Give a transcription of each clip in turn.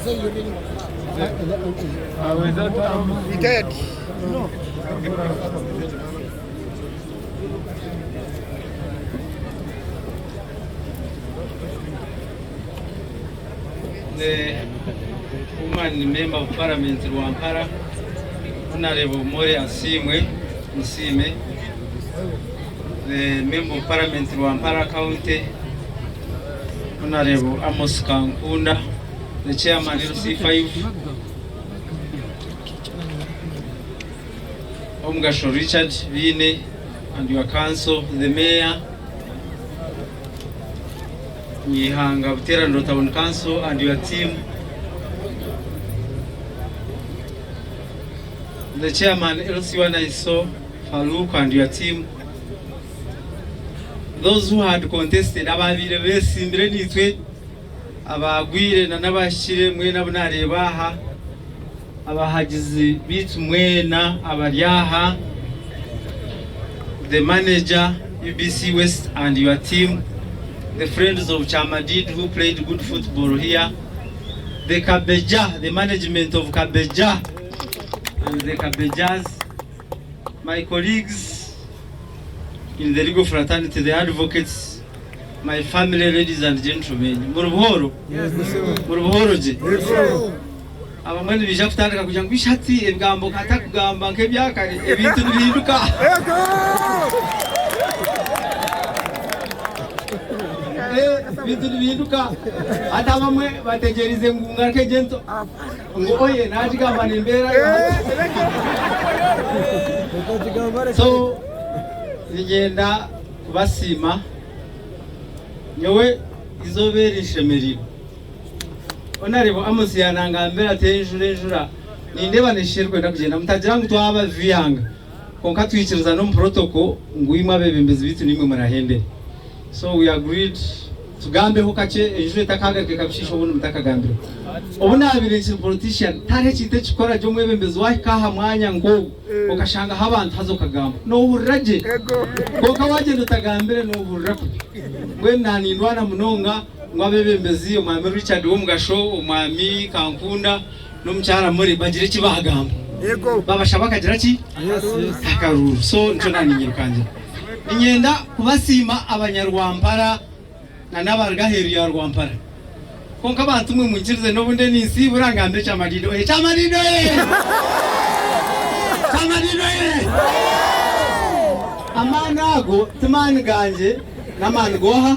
The woman member of parliament Rwampara Honorable Molly Asiimwe Musiime, the member of parliament Rwampara county Honorable Amos Kankunda, the chairman LC5 Omugasho Richard Biine and your council, the mayor Nyihanga Buteraniro Town Council and your team, the chairman LC1 Iso Farouk and your team, those who had contested ababaire besimbire naitwe abagwire na n'abahikire mwena abu nareeba aha, abahagizi baitu mwena abari aha, the manager UBC West and your team, the friends of Kyamadid who played good football here, the Kabeja, the management of Kabeja and the Kabejas, my colleagues in the legal fraternity, the advocates, my family, ladies and gentlemen, muri buhooro? Muri buhooro gye? Abamwe nibaija kutandika kugira ngu hati ebigambo atakugamba nk'ebyakare, ebintu nibihinduka. Ebintu nibihinduka. Hati abamwe bategyereize ngu ngaruke gye nto ngu oye nagigamba nembeera. So niinyenda kubasiima nyowe eizooba eri nshemereirwe. Honourable Amos yanangambira ati enjura enjura nindeeba neshusha erikwenda kugyenda mutagira ngu twabaviyanga kwonka twikiriza n'omu protocol ngu imwe abebembezi beitu nimwe murahendere so we agreed tugambeho kakye enjura etakahagarika ekabishiisha obundi mutakagambireho. Obu nabaire nkiri politician tihariho ekintu ekikukora gye omwebembezi wahika aha mwanya nk'ogu okashangaho abantu haza okagamba nohurira gye kwonka wagyenda otagambire nohurira kubi mbwenu nanindwana munonga Ngu abeebembezi, Omwami Richard Womugasho, Omwami Kankunda n'omukyara Murray bagire eki baagamba. Babashaba akagira ki? Akaruuru. So nikyo naninyirukangira. Niinyenda kubasiima abanyarwampara na n'abaruga aheeru ya Rwampara. Kwonka bantu mwe mwikirize n'obundi ninsiibura ngambe Kyamadidi oye! Kyamadidi oye! Kyamadidi oye! Amaani ago ti maani gangye, n'amaani g'oha?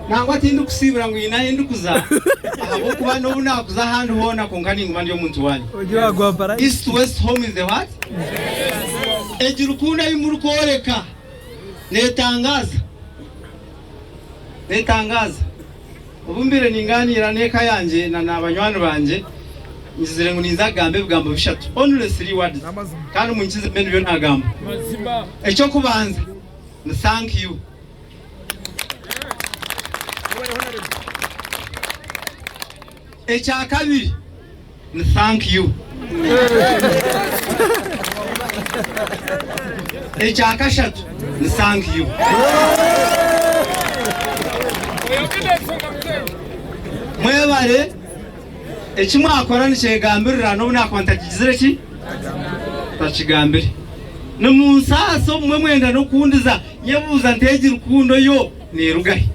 Nangwa tindikusiibura ngu haine ahu ndikuza, ahabw'okuba n'obu naakuza ahandi hoona kwonka ninguma ndi omuntu waanyu. East, West, home is the what? Egi rukundo ei murikworeka neetangaaza. Neetangaaza. Obu mbaire ningaaniira n'eka yangye na na banywani bangye, ngizire ngu ninza kugamba ebigambo bishatu, only three words, kandi munkize mbe nibyo naagamba. Eky'okubanza ni thank you. Ekyakabiri ni thank you. Ekyakashatu ni thank you. Mwebare, eki mwakora nikyegambirira n'obu nakuba ntakigizire ki? Ntakigambire. Nimunsaasa obumwe mwenda n'okundiza. Nyebuuza nti egi rukundo yo neeruga hi?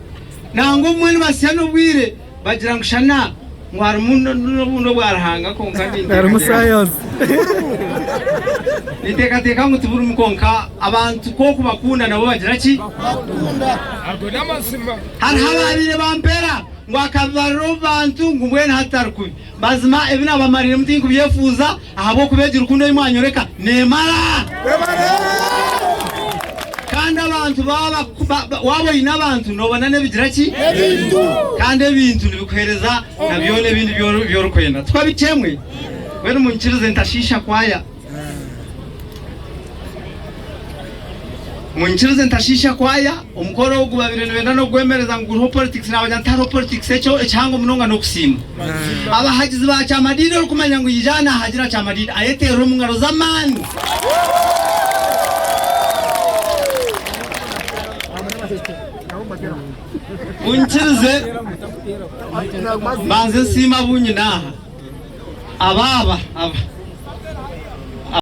Nangwa obumwe nibasya n'obwire bagira ngu shana ngu harimu n'obundi obwa Ruhanga kwonka ninteekateeka ngu tiburimu kwonka abantu ku okubakunda nabo bagira ki? Hariho abaabaire bampeera ngu akabarira omu bantu ngu mbwenu hati tari kubi. Mazima ebi naabamariiremu tinkubyefuuza ahabw'okuba egi rukundo ei mwanyoreka neemara. Kandi abantu baaba waaba oine abantu noobona n'ebigira ki? Kandi ebintu nibikuheereza na byona ebindi ebi orikwenda. Tikwo bikye? Mbwenu munyikirize ntashiisha kwaya. Munyikirize ntashiisha kwaya, omukoro ogu babaire nibenda n'okugwemereza ngu guriho politics nabagira nti tihariho politics ekyo ekihango munonga n'okusiima. Abahagizi ba Kyamadidi orikumanya ngu yaija aha nahagira Kyamadidi ayeteerere omu ngaro z'amaani. Munyikirize. Mbanze nsiime abu nyine aha. Aba aba aba.